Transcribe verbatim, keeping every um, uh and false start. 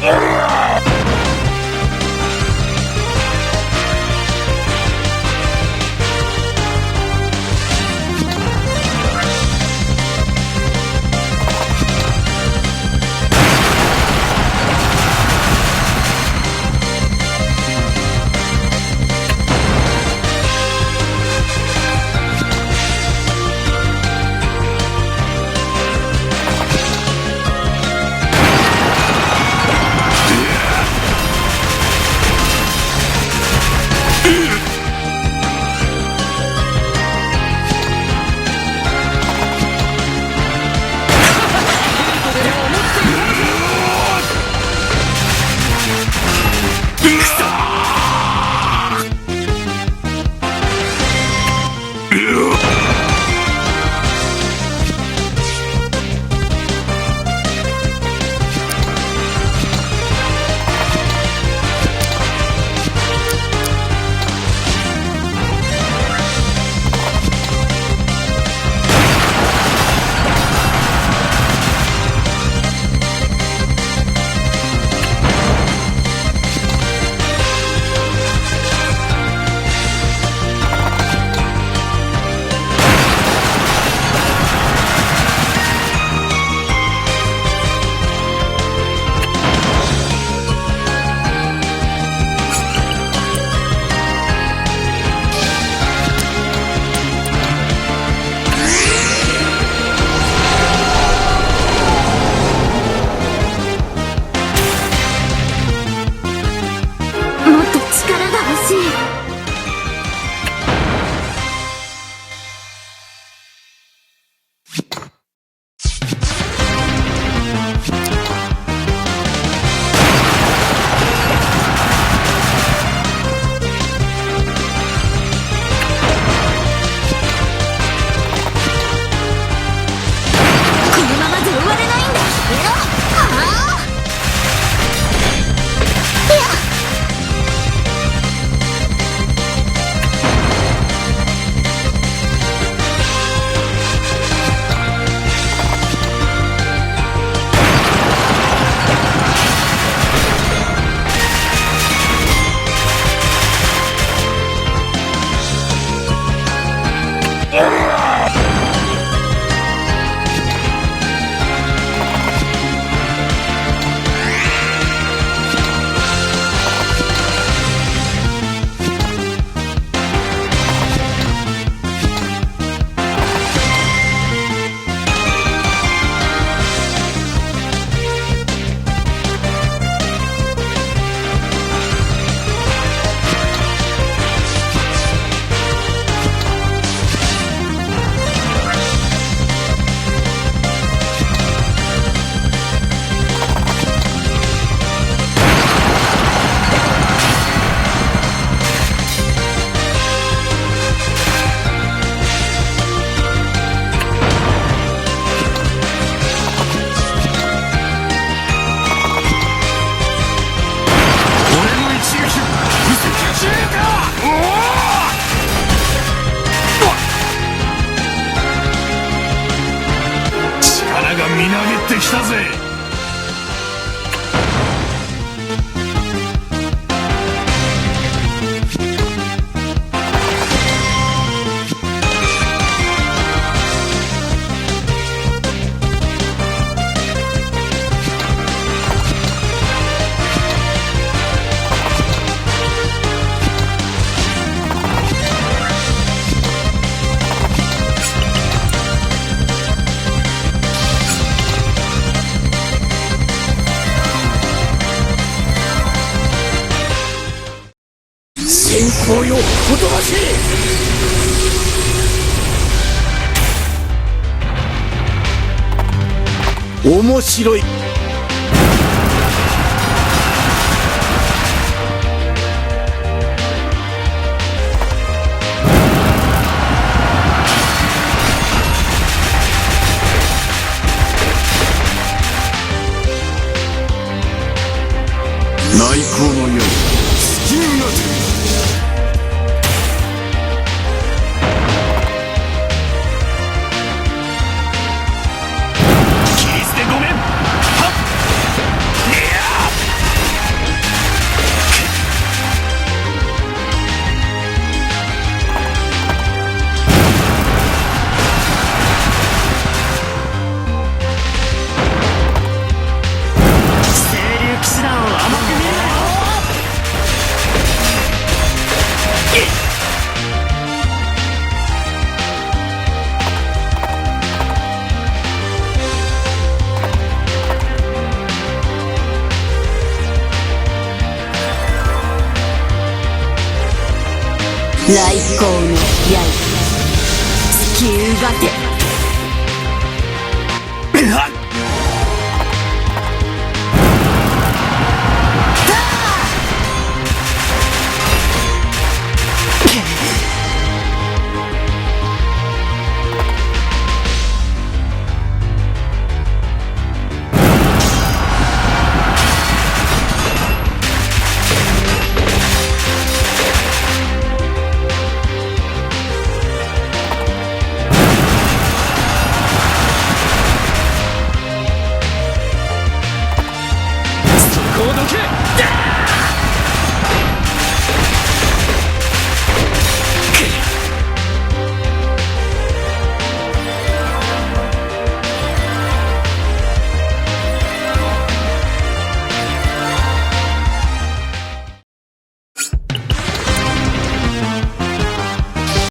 もっと力が欲しい。このままじゃ終われないんだ。やめろ。はあ。いや。俺の一撃、見せてくれるか！おお！力がみなぎってきたぜ！先行よ、おとなしい！面白い。内向のよう。好きになれ。切り捨てごめん。はっ。いや最高のやり。スキルバテ。